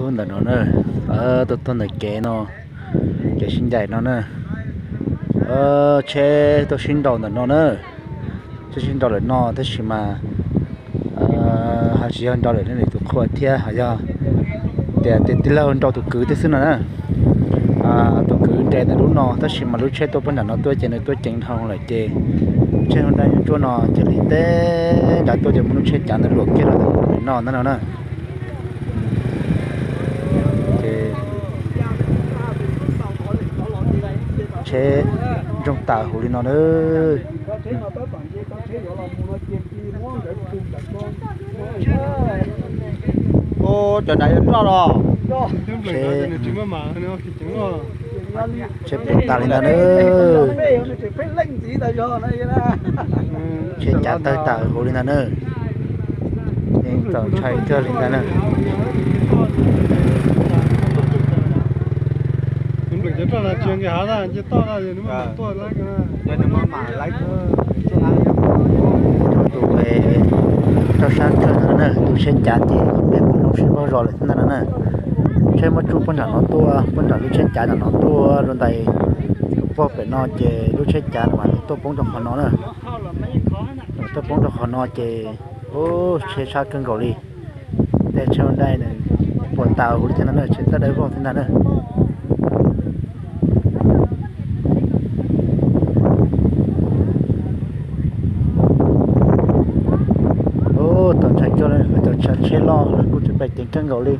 Ntawm no na, tuaj txog ntawm kev no, kev sib ncaim no na, tsheb tuaj sib nraus ntawm no na, tsheb sib nraus lawm no tab sis mas ho tsis yog nraus lawm nej tus qhua thiab, ho yog tias tij laug nraus tus kwv tib xwb no na. Tus kwv nres ntawm lub no tab sis mas lub tsheb tuaj puag nram no tuaj ces nws tuaj ceev dhau lawm ces tsheb Honda yuav tsuab no ces li teb nrad tuaj ces muaj lub tsheb cav ntawd luam kiag rau ntawm no ntag no na. Ces tsheb ntsoog tas huv li no na. Cov nrad yuav roj los. Tsheb puas tas li ntag na. Tsheb cav tawg tas huv li ntag na. Yeej txaus ntshai kawg li ntag na. Cov tus rau sab kawg ntag na, tus tsheb cav ces qhov pem kuj zoo sib npaug zos lawm thiab ntag no na. Tsheb muab tsuj puag nram no tuaj, puag nram lub tsheb cav nram no tuaj rau ntawm pog pem no ces lub tsheb cav no mas tuaj poob rau qhov no na. Tuaj poob rau qhov no ces tsheb sab kawg nkaus li. Tej tsheb ua dai nws puas tas huv li thiab ntag na, tsheb txawj dawb vog thiab ntag na. Txaus ntshai kawg li, cov tsheb loj los kuj tsis pais ceev kawg nkaus li.